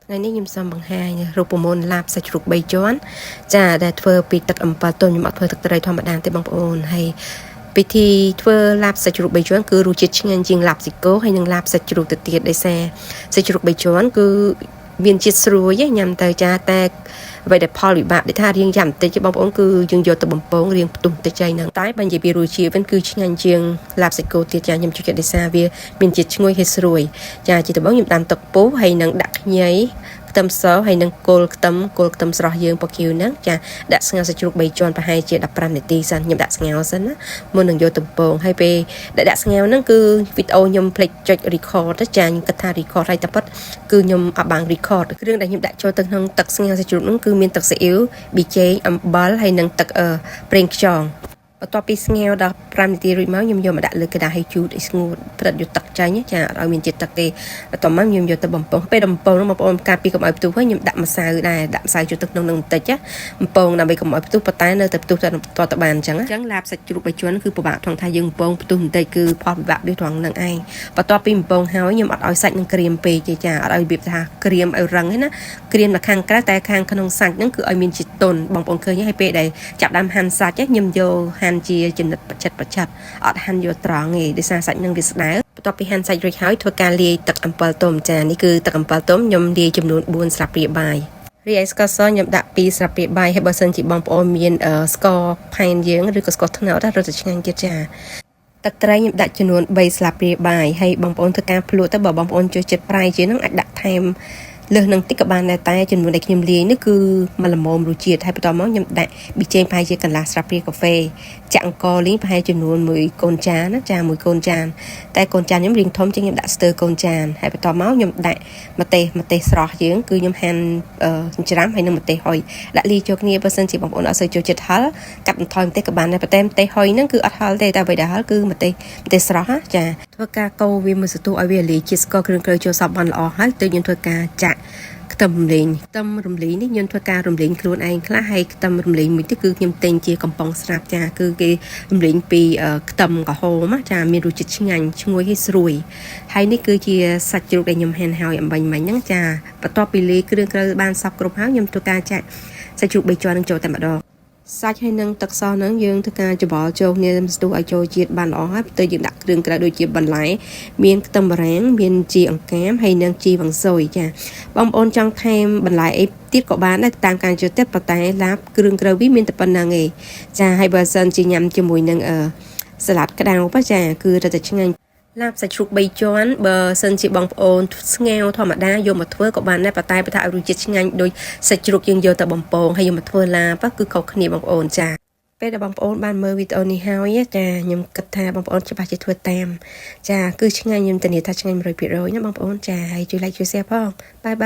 ថ្ងៃនេះខ្ញុំសូមបង្ហាញរូបមន្តឡាបសាច់ជ្រូក3ជាន់ចាដែលធ្វើពីទឹកអំពិលទុំខ្ញុំអត់ធ្វើទឹកត្រីធម្មតាទេបងប្អូនហើយពិធីធ្វើឡាបសាច់ជ្រូក3ជាន់គឺរសជាតិឆ្ងាញ់ជាងឡាបស៊ីកូហើយនិងឡាបសាច់ជ្រូកទៅទៀតដោយសារសាច់ជ្រូក3ជាន់គឺមានជាតិស្រួយញ៉ាំទៅចាតែអ្វីដែលផលវិបាកដែលថារៀងយ៉ាំបន្តិចទេបងប្អូនគឺយើងយកទៅបំពងរៀងផ្ទុះបន្តិចហើយហ្នឹងតែបើនិយាយពីរសជាតិវិញគឺឆ្ងាញ់ជាងឡាបសាច់គោទៀតចាខ្ញុំចូលចិត្តដោយសារវាមានជាតិឈ្ងុយហើយស្រួយចាជាដំបូងខ្ញុំដាំទឹកពុះហើយនឹងដាក់ខ្ញីខ្ទឹមសហើយនឹងគល់ខ្ទឹមគល់ខ្ទឹមស្រស់យើងពកគីវហ្នឹងចាដាក់ស្ងោរសាច់ជ្រូក3ជាន់ប្រហែលជា15នាទីសិនខ្ញុំដាក់ស្ងោរសិនណាមុននឹងយកទំពងហើយពេលដែលដាក់ស្ងោរហ្នឹងគឺវីដេអូខ្ញុំភ្លេចចុច record ទៅចាខ្ញុំគិតថា record ហើយតែពិតគឺខ្ញុំអត់បាន record គ្រឿងដែលខ្ញុំដាក់ចូលទៅក្នុងទឹកស្ងោរសាច់ជ្រូកហ្នឹងគឺមានទឹកស៊ីអ៊ីវប៊ីចេងអំបិលហើយនិងទឹកប្រេងខ្យងបន្ទាប់ពីស្ងោរដល់5នាទីរួចមកខ្ញុំយកមកដាក់លើក្រដាសឲ្យជូតឲ្យស្ងួតផ្ដិតយកទឹកចេញចាអត់ឲ្យមានជាតិទឹកទេបន្ទាប់មកខ្ញុំយកទៅបំពងពេលបំពងនោះបងប្អូនការពីកុំឲ្យផ្ទុះហើយខ្ញុំដាក់ម្សៅដែរដាក់ម្សៅចូលទឹកក្នុងនឹងបន្តិចណាបំពងដើម្បីកុំឲ្យផ្ទុះប៉ុន្តែនៅតែផ្ទុះតែតបានអញ្ចឹងអញ្ចឹងឡាបសាច់ជ្រូកបីជាន់គឺពិបាកថងថាយើងបំពងផ្ទុះបន្តិចគឺផលពិបាកវាត្រង់នឹងឯងបន្ទាប់ពីបំពងហើយខ្ញុំអត់ឲ្យសាច់នឹងក្រៀមពេកទេចាអត់ឲ្យរបៀបថាក្រៀមឲ្យរឹងទេណាក្រៀមនៅខាងក្រៅតែខាងក្នុងសាច់ហ្នឹងគឺឲ្យមានជាតិទន់បងប្អូនឃើញហើយពេលដែលចាប់ដើមហាន់សាច់ខ្ញុំយកហាន់ជាចំណិតប្រឆិតប្រឆិតអត់ហាន់យកត្រង់ទេដោយសារសាច់នឹងវាស្ដើងបន្ទាប់ពីហាន់សាច់រួចហើយធ្វើការលាយទឹកអំពិលទុំចានេះគឺទឹកអំពិលទុំខ្ញុំលាយចំនួន4ស្លាបព្រាបាយរីឯស្ករសខ្ញុំដាក់2ស្លាបព្រាបាយហើយបើសិនជាបងប្អូនមានស្ករផែនយើងឬក៏ស្ករត្នោតរត់តែឆ្ងាញ់ទៀតចាទឹកត្រីខ្ញុំដាក់ចំនួន3ស្លាបព្រាបាយហើយបងប្អូនធ្វើការភ្លក់ទៅបើបងប្អូនចូលចិត្តប្រៃជាងហ្នឹងអាចដាក់ថែមលើសនឹងតិចក៏បានដែរតែចំនួនដែលខ្ញុំលាយនេះគឺមួយល្មមរសជាតិហើយបន្តមកខ្ញុំដាក់ប៊ីចេងប្រហែលជាកន្លះស្លាបព្រាកាហ្វេចាក់អង្ករលីងប្រហែលចំនួនមួយកូនចានណាចាមួយកូនចានតែកូនចានខ្ញុំរៀងធំជាងខ្ញុំដាក់ស្ទើកូនចានហើយបន្តមកខ្ញុំដាក់ម្ទេសម្ទេសស្រស់យើងគឺខ្ញុំហាន់ចិញ្ច្រាំហើយនឹងម្ទេសហុយដាក់លាយចូលគ្នាបើសិនជាបងប្អូនអត់សូវចូលចិត្តហឹរកាត់បន្ថយម្ទេសក៏បានដែរប៉ុន្តែម្ទេសហុយហ្នឹងគឺអត់ហឹរទេតែអ្វីដែលហឹរគឺម្ទេសម្ទេសស្រស់ណាចាធ្វើការកូរវាមួយសន្ទុះឲ្យវាលាយជាតិស្ករគ្រឿងក្រៅចូលសព្វបានល្អហើយទើបយើងធ្វើការចាក់ខ្ទឹមរំលេងខ្ទឹមរំលីងនេះខ្ញុំធ្វើការរំលេងខ្លួនឯងខ្លះហើយខ្ទឹមរំលេងមួយទៀតគឺខ្ញុំទិញជាកំប៉ុងស្រាប់ចាគឺគេរំលេងពីខ្ទឹមក្រហមចាមានរសជាតិឆ្ងាញ់ឈ្ងុយហើយស្រួយហើយនេះគឺជាសាច់ជ្រូកដែលខ្ញុំហាន់ហើយអំបញ្ញមិញហ្នឹងចាបន្ទាប់ពីលាយគ្រឿងក្រៅបានសព្វគ្រប់ហើយខ្ញុំធ្វើការចាក់សាច់ជ្រូកបីជាន់នឹងចូលតែម្ដងសាច់ហើយនឹងទឹកសហ្នឹងយើងធ្វើការច្របល់ចូលគ្នាស្ទុះឲ្យចូលជាតិបានល្អហើយទៅយើងដាក់គ្រឿងក្រៅដូចជាបន្លែមានខ្ទឹមបារាំងមានជីអង្កាមហើយនិងជីវ៉ាន់ស៊ុយចាបងប្អូនចង់ថែមបន្លែអីទៀតក៏បានដែរតាមការចូលចិត្តប៉ុន្តែឡាបគ្រឿងក្រៅវាមានតែប៉ុណ្្នឹងឯងចាហើយបើសិនជាញ៉ាំជាមួយនឹងអឺសាឡាត់ក្តៅប៉ចាគឺរឹតតែឆ្ងាញ់ឡាបសាច់ជ្រូក3ជាន់បើសិនជាបងប្អូនស្ងោរធម្មតាយកមកធ្វើក៏បានដែរប៉ុន្តែបើថាឲ្យរសជាតិឆ្ងាញ់ដូចសាច់ជ្រូកយើងយកទៅបំពងហើយយកមកធ្វើឡាបគឺខុសគ្នាបងប្អូនចាពេលដែលបងប្អូនបានមើលវីដេអូនេះហើយចាខ្ញុំគិតថាបងប្អូនច្បាស់ជាធ្វើតាមចាគឺឆ្ងាញ់ខ្ញុំធានាថាឆ្ងាញ់100%ណាបងប្អូនចាហើយជួយ like ជួយ share ផង bye bye.